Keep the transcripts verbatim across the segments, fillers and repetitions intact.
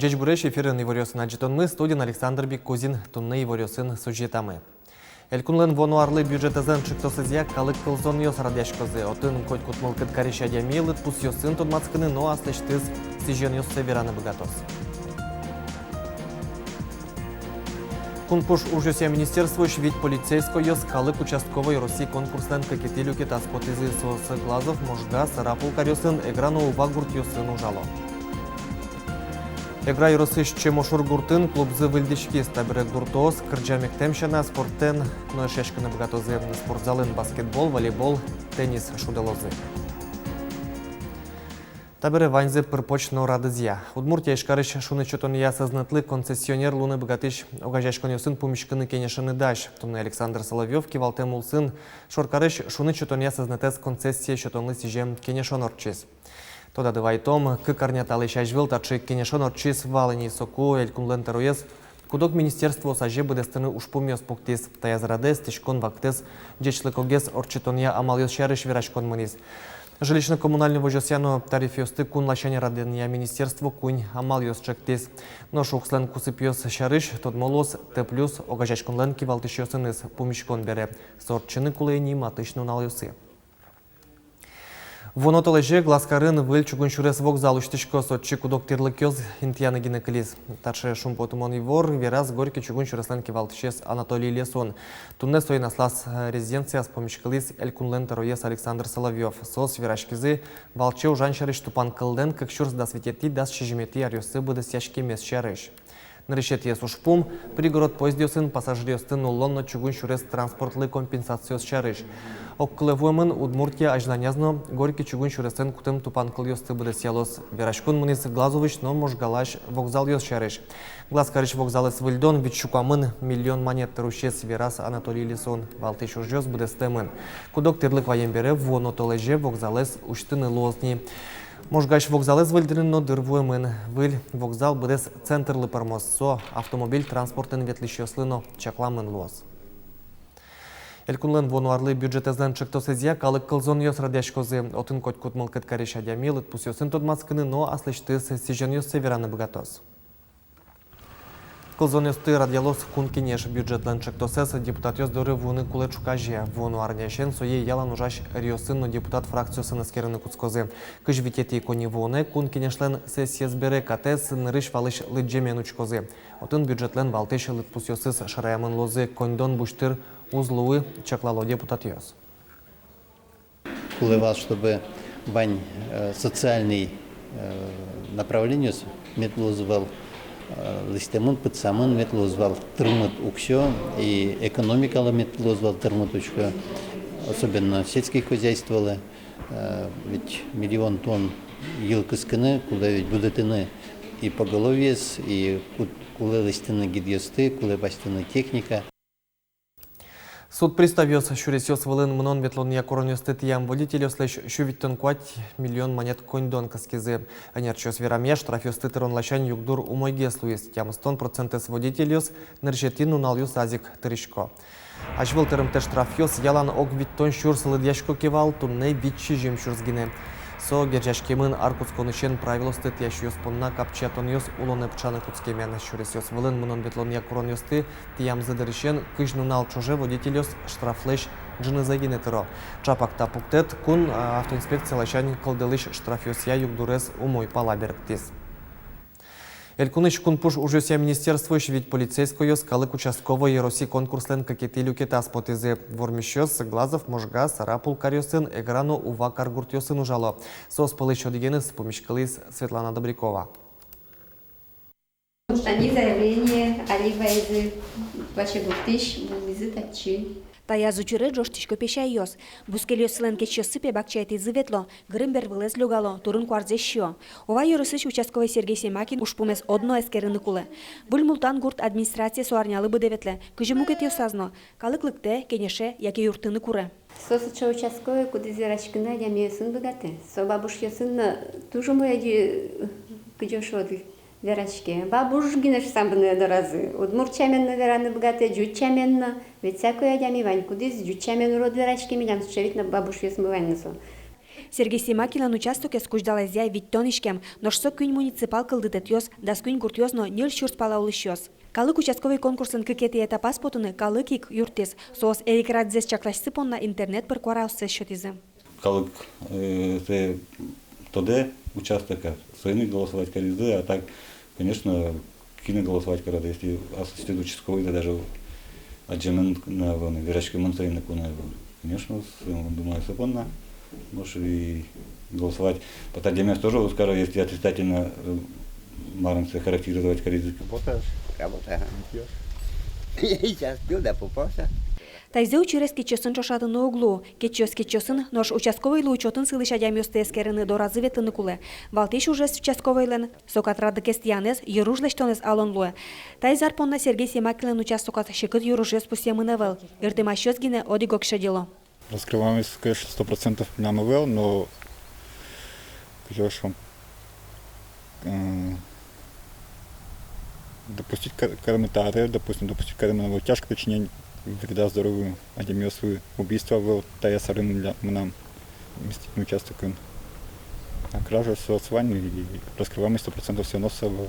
Ӟечбуресь! Эфирын «Иворъёсын» адӟытонмы, студиын Александр Бикузин. Туннэ «Иворъёсын» сюжетамы. Элькунлэн вуоно арлы бюджетэзлэн ӵектосэзъя калык кылзонъёс радъяськозы. Отын котькуд мылкыд карись адями лыдпусъёсын тодматскыны но аслэсьтыз сӥзёнъёссэ вераны быгатоз. Кунпуш ужъёсъя министерствоысь вить полицейскойёс «Калык участковой» Россиысь конкурслэн кыкетӥ люкетаз потӥзы. Соос Глазов, Можга, Сарапул каръёсын, Эгра но Ува гуртъёсын ужало. Эгра ёросысь Чемошур гуртын клубзы выльдӥськиз. Табере гуртоос кырӟам-эктэм сяна спортэн но эшъяськыны быгатозы. Спортзалын баскетбол, волейбол, теннис шудылозы. Табере ваньзэ пыр-поч но радызъя. Удмуртия Ижкарысь шуныт сётонъя сӧзнэтлы концессионер луыны быгатӥсь огазеяськонъёсын пумиськыны-кенешыны дась. Туннэ Александр Соловьёв кивалтэм улсын шоркарысь шуныт сётонъя сӧзнэтэз концессие сётонлы сӥзем кенешон ортчиз. Тодады вайтом, кык арня талэсь азьвыл таӵе кенешон ортчиз вал ини. Соку элькунлэн тӧроез куд-ог министерствоос азе быдэстыны ужпумъёс пуктӥз. Таяз радэ эстӥськон вакытэз ӟечлыкогес ортчытонъя амалъёс сярысь вераськон мынӥз. Жилищно-коммунальной возёсъя но тарифъёсты кун ласянь радъянъя министерство куинь амалъёс ӵектӥз. Нош укслэн кусыпъёс сярысь тодмо луоз Т плюс огазеяськонлэн кивалтӥсьёсыныз пумиськон бере. Со ортчыны кулэ ини матысь нуналъёсы. Вуоно толэзе Глазкарын выль чугун сюрес вокзал усьтӥськоз. Отчы куд-ог тӥрлыкъёс интыяны гинэ кылиз. Таӵе шумпотымон ивор вераз Горький чугун сюреслэн кивалтӥсез Анатолий Лесун. Туннэ соин аслаз, э, резиденцияз пумиськылӥз элькунлэн тӧроез Александр Соловьёв. Соос вераськизы валче ужан сярысь тупанкыллэн кык сюрс дас витетӥ, дас сизьыметӥ аръёсы быдэсъяськемез сярысь. Нырысетӥез ужпум — пригород поездъёсын пассажиръёсты нуллон но чугун сюрес транспортлы компенсациос сярысь. Огкылэ вуэмын, Удмуртия азьланяз но Горький чугун сюресэн кутэм тупанкылъёсты быдэсъялоз. Вераськон мынӥз Глазовысь но Можгалась вокзалъёс сярысь. Глазкарысь вокзалэз выльдон вить сю куамын миллион манет тырусез, вераз Анатолий Лесун. Валтӥсь ужъёс быдэстэмын. Куд-ог тӥрлык ваем бере вуоно толэзе вокзалэз усьтыны луоз ни. Можгаысь вокзалэз выльдыны но дыр вуэмын. Выль вокзал быдэс центрлы пӧрмоз, со автомобиль транспортэн ветлӥсьёслы но чакламын луоз. Элькунлэн вуоно арлы бюджетэзлэн ӵектосэзъя калык кылзонъёс радъяськозы. Отын котькуд мылкыд карись адями лыдпусъёсын тодматскыны но аслэсьтыз сӥзёнъёссэ вераны быгатоз. Кылзонъёсты радъялоз Кун Кенеш. Бюджетлэн ӵектосэз депутатъёс доры вуыны кулэ ӵуказе. Вуоно арнясен сое ялан ужась риосын но депутат фракциосын эскерыны кутскозы. Кызь витетӥ коньывуонэ Кун Кенешлэн сессиез бере катэз нырысь валысь лыдӟемен учкозы. Отын бюджетлэн валтӥсь лыдпусъёсыз шараямын луозы, коньдон бусьтыр уз луы, чаклало депутатъёс. Кулэ вал, чтобы вань, э, социальный, э, направлениос мед луозы вал, э, лэсьтэмын, пытсамын, мед луозы вал тырмыт уксё, и экономикалы мед луозы вал тырмыт уксё, особенно сельское хозяйстволы, э, ведь миллион тонн йыл кыскыны, кулэ ведь будэтыны и поголовьез, и ку-, кулэ лэсьтыны гидъёсты, кулэ басьтыны техника. Суд приставъёс сюресъёс вылын мынон-ветлонъя куронъёсты тӥям водительёслэсь сю витьтон куать миллион манет коньдон кыскизы. Ӧнерчиос верамъя, штрафъёсты тырон ласянь югдур умойгес луиз. Тямыстон процентэз водительёс нырысетӥ нуналъёсаз ик тырисько. Азьвыл тырымтэ штрафъёс ялан ог витьтон сюрс лыдъясько ке вал, туннэ вить сизьым сюрс гинэ. Со герӟаськемын ар кутсконысен правилоосты тӥясьёс понна капчиятонъёс улонэ пыӵаны кутскемен. Сюресъёс вылын мынон-ветлонъя куронъёсты тӥямзы дырысен кызь нунал ӵоже водительёс штрафлэсь ӝынызэ гинэ тыро. Ӵапак та пуктэт кун, а, автоинспекция ласянь кылдылӥсь штрафъёсъя югдурез умой пала берыктӥз. Элькунысь Кунпуш ужъёсъя министерствоысь вить полицейскойёс «Калык участковой» Россиысь конкурслэн кыкетӥ люкетаз потӥзы. Вормисьёс Глазов, Можга, Сарапул каръёсын, Эгра но Ува каргуртъёсын ужало. Соос пӧлысь одӥгеныз пумиськылӥз Светлана Добрякова. Пуштани заявление али вайизы, ваче гуртысь вуизы татчы. Таяз учыре ӝожтӥсько песяйёс. Бускельёссылэн кечъёссы, пе, бакчаетӥзы ветло, гырем бервылэз лёгало, турын-куарзэс сиё. Ува ёросысь участковой Сергей Семакин ужпумез одно эскерыны кулэ. Выль Мултан гурт администрацие со арнялы быдэ ветлэ, кызьы мукетъёсаз но. Калык лыктэ, кенеше яке юрттыны куре. Со сыӵе участковой, кудӥз вераськыны адямиосын быгатэ. Со бабушъёсын но туж умой, кыдёкысь вераське. Бабуш гинэ шуса мынэ доразы. Удмурт сямен но вераны быгатэ, ӟуч сямен но. Ведь всякой адями вань, кудӥз ӟуч сямен урод вераське, милям сыӵе ведь но бабушъёсмы вань на со. Сергей Семакинлэн участокез кузьдалазъя витьтон иськем, нош со куинь муниципал кылдытэтъёс, дас куинь гуртъёс но ньыль сюрс пала улӥсьёс. Калык участковый конкурсын кыкетӥ этапаз потыны калык ик юрттӥз. Соос эрикрадзэс чакласьсы понна интернет пыр куараоссэс сётӥзы. Калык, э, сое тодэ участоказ, соин ик голосовать каризы, а так, конечно, кинэ голосовать кароды, если аслэсьтыд участковойзэ даже адӟемын но ӧвӧл, вераськемын соин ик но ӧвӧл. Конечно, с-, думаю, со понна. Может, и голосовать. Пот адямиос тоже уз каро, если отрицательно, э, марым сое характеризовать каризы. Работаешь? Работаю, ага. Не пьёшь? Сейчас пил, да попался. Таизэ учырез кечъёсын ӵошатыны уг лу. Кечъёс кечъёсын, нош участковойлы учётын сылӥсь адямиосты эскерыны доразы ветлыны кулэ. Валтӥсь ужез участковойлэн — со катрадлыкез тӥянэз, йыруж лэсьтонэз алон луэ. Таиз ар понна Сергей Семакинлэн участоказ секыт йыружъёс пусъемын ӧвӧл. Йыртэмасьёс гинэ одӥг-ог шедьыло. Раскрываемость, конечно, сто процентов мынам ӧвӧл, но, кызьы шуом, э, допустить ка-, каремын та аре, допустим, допустить каремын ӧвӧл тяжкое причинение вреда здоровью адямиослы, убийство ӧвӧл таяз арын мынам, мынам миститьны участокын. А кража со вань, и раскрываемость сто процентов всё равно со ӧвӧл.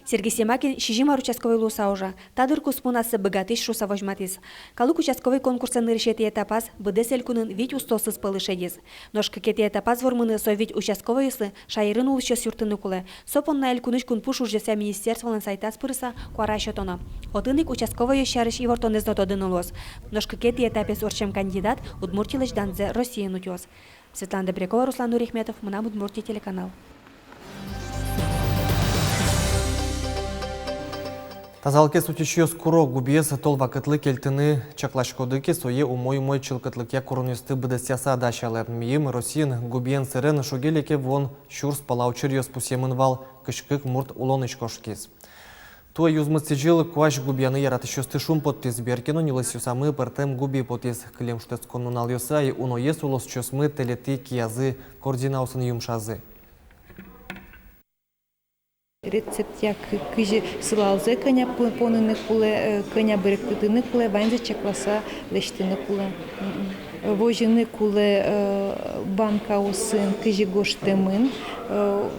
Сергей Семакин сизьым ар участковой луыса ужа. Та дыр куспын ассэ быгатӥсь шуыса возьматӥз. Калык участковый конкурслэн нырысетӥ этапаз быдэс элькунын вить устоосыз пӧлы шедиз. Нош кыкетӥ этапаз вормыны со вить участковойёслы шаерын улӥсьёс юрттыны кулэ. Со понна элькунысь кунпуш ужъёсъя министерстволэн сайтаз пырыса куара сётоно. Отын ик участковойёс сярысь ивортонэз но тодыны луоз. Нош кыкетӥ этапез ортчем кандидат Удмуртилэсь данзэ Россиын утёз. Светлана Добрякова, Руслан Нурихметов, «Мынам Удмуртие» телеканал. Тазалыкез утисьёс куро: губиез тол вакытлы кельтыны чакласькоды ке, сое умой-умой чылкытлыкъя куронъёсты быдэсъяса дасялэ. Мийым Россиын губиен сэрен шуге-леке вуон сюрс пала учыръёс пусъемын вал, кызь кык мурт улонысь кошкиз. Туэ юзмыт сӥзьыл куазь губияны яратӥсьёсты шумпоттӥз. Бер ке но нюлэсъёсамы пӧртэм губи потӥз. Кылем шутэтскон нуналъёсы ай уноез улосчиосмы тэлетӥ киязы, корзинаосын юмшазы. Рецептъя к-, кызьы сылалзэ кӧня по-, поныны кулэ, э, кӧня берыктыны кулэ, ваньзэ чакласа лэсьтыны кулэ. Мгм. Возьыны кулэ, э, банкаосын, кызьы гожтэмын, э,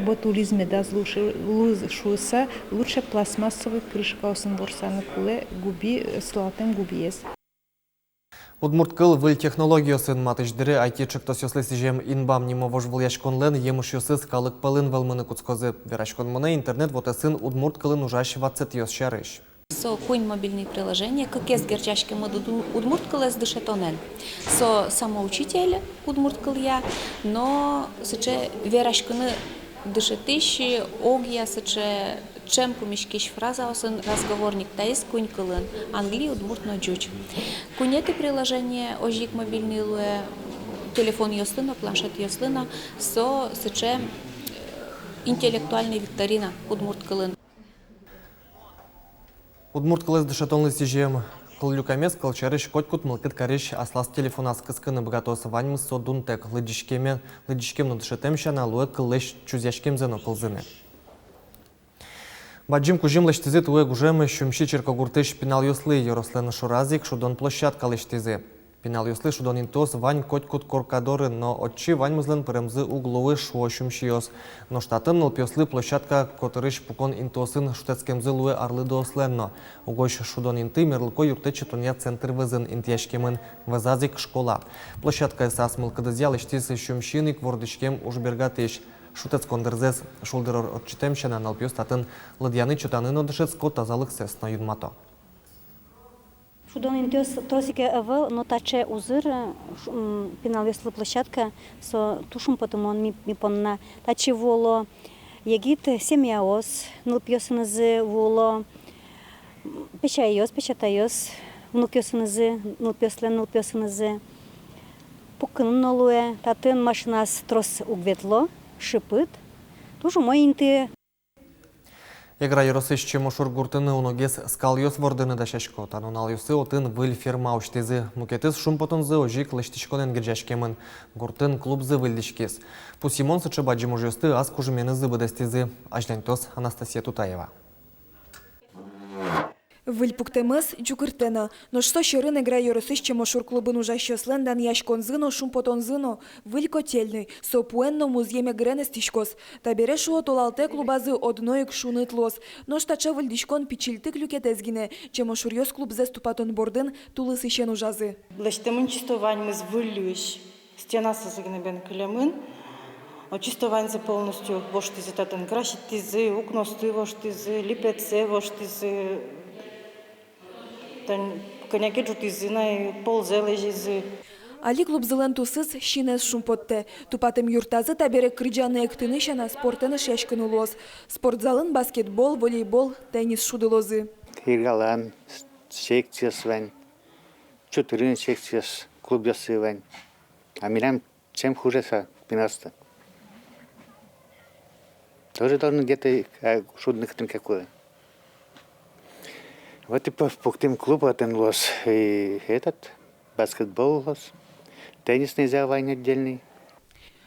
ботулизм медаз лу шу-, луы шуыса, лучше пластмассовый крышкаосын ворсаны кулэ губи, э, сылалтэм губиез. Удмурт кыл выль технологиосын. Матысь дыре айти ӵектосъёслы сӥзем «Инбам» нимо вожвылъяськонлэн емышъёсыз калык пӧлын вӧлмыны кутскозы. Вераськон мынэ интернет вотэсын удмурт кылын ужась ватсэтъёс сярысь. Со куинь мобильный приложение, кыкез герӟаськемын уд-, удмурт кылэз дышетонэн. Со самоучитель удмурт кылъя, но сыӵе вераськыны дышетӥсь, огъя сыӵе ӵем пумиськись фразаосын разговорник, таиз куинь кылын: англи, удмурт но ӟуч. Куинетӥ приложение озьы ик мобильный луэ, телефонъёслы но, планшетъёслы но, со сыӵе, э, интеллектуальный викторина удмурт кылын. Удмурт кылэз дышетонлы сӥзем кыллюкамез, кылсярысь, котькуд мылкыд карись аслаз телефоназ кыскыны быгатоз. Ваньмыз со дунтэк. Лыдӟиськеме, лыдӟиськем но дышетэм сяна, луэ кыллэсь чузъяськемзэ но кылзыны. Бадӟым кузьым лэсьтӥзы туэ гужем Сюмси черкогуртысь пиналъёслы. Ёрослэн шоразы ик шудон площадка лэсьтӥзы. Пиналъёслы шудон интыос вань котькуд корка дорын, но отчы ваньмызлэн пыремзы уг луы, шуо сюмсиос. Нош татын нылпиослы площадка котырысь пукон интыосын шутэтскемзы луэ арлыдоослэн но. Угось шудон инты мерлыко юрттэт сётонъя центр вӧзын интыяськемын, вӧзаз ик школа. Площадкаез ас мылкыдызъя лэсьтӥз Сюмсиын ик вордӥськем ужбергатӥсь. Шутэтскон дырзэс шулдыр ор-, ортчытэм сяна, нылпиос татын лыдъяны-чотаны но дышетско, тазалыксэс но юнмато. Шудон интыос трос ик ӧвӧл, но таӵе узыр, ш-, м, пиналъёслы площадка, со туж шумпотымон ми, ми понна. Татчы вуыло егит семьяос нылпиосынызы, вуыло, м, песяйёс, песятайёс внукъёсынызы, нылпиослэн нылпиосынызы. Пукыны но луэ, татын машинаос трос уг ветло, шыпыт. Туж умой инты. Эгра ёросысь Чемошур гуртын уногес скалъёс вордыны дасясько. Та нуналъёсы отын выль ферма усьтӥзы. Мукетыз шумпотонзы озьы ик лэсьтӥськонэн герӟаськемын. Гуртын клубзы выльдӥськиз. Пусйымон, сыӵе бадӟым ужъёсты ас кужыменызы быдэстӥзы. Азьланьтоз Анастасия Тутаева. Выль пуктэмез ӟукыртэ на. Нош со сьӧрын Эгра ёросысь Чемошур клубын ужасьёслэн данъяськонзы но, шумпотонзы но. Выль котельной, со пуэн но музъем эгырен эстӥськоз. Табере, шуо, толалтэ клубазы одно ик шуныт луоз. Нош таӵе выльдӥськон пичильтык люкетэз гинэ. Чемошуръёс клубзэс тупатон бордын тулысысен ужазы. Лэсьтэмын чисто ваньмыз выльысь. Стенасыз гинэ бен кылемын. О, чисто ваньзэ полностью воштӥзы татын, краситӥзы, укноосты воштӥзы, липетсэ воштӥзы. Тань кӧня ке ӝутӥзы на, и ползэ лэзизы. Али клубзылэн тусыз синэз шумпоттэ. Тупатэм юртазы табере кырӟаны-эктыны сяна, спортэн эшъяськыны луоз. Спортзалын баскетбол, волейбол, теннис шудылозы. Иргалан секциос вань, Чутырын секциос, клубъёсы вань. А милям чем хуже со, пиналъёсты. Тоже должны где-то, э, шудыны кытын ке кулэ. Вот и пу-, пуктӥм клуб, отын луоз и этот, баскетбол луоз, теннисный зал вань отдельный.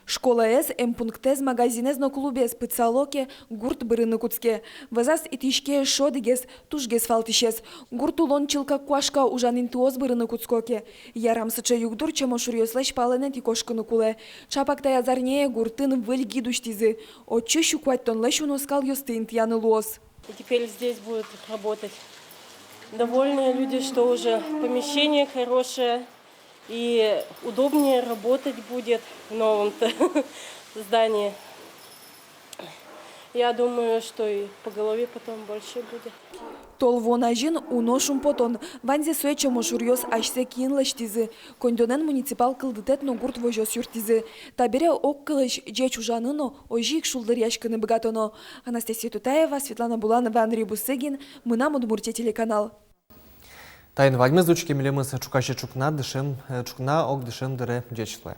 Школаез, эмпунктэз, магазинэз но клубез пытсало ке, гурт бырыны кутске. Вӧзаз итӥське эшшо одӥгез, тужгес валтӥсез. Гурт улон чылкак куашка, ужан интыос бырыны кутско ке. Ярам, сыӵе югдур Чемошуръёслэсь палэнэтӥ кошкыны кулэ. Чапак таяз арняе гуртын выль гид усьтӥзы. Отчы сю куатьтонлэсь уно скалъёсты интыяны луоз. И теперь здесь будут работать. Довольные люди, что уже помещение хорошее и удобнее работать будет в новом-то здании. Я думаю, что и поголовье потом больше будет. Тол вуон азьын уно шумпотон. Ваньзэ сое Чемошуръёс асьсэ киын лэсьтӥзы. Коньдонэн муниципал кылдытэт но гурт возёс юрттӥзы. Табере огкылысь ӟеч ужаны но, озьы ик шулдыръяськыны быгатоно. Анастасия Тутаева, Светлана Буланова, Андрей Бусыгин, «Мынам Удмуртие» телеканал. Таин ваньмыз. Учке милемыз ӵуказе ӵукна дышем, э, ӵукна ог дышем дыре. Ӟеч луэ.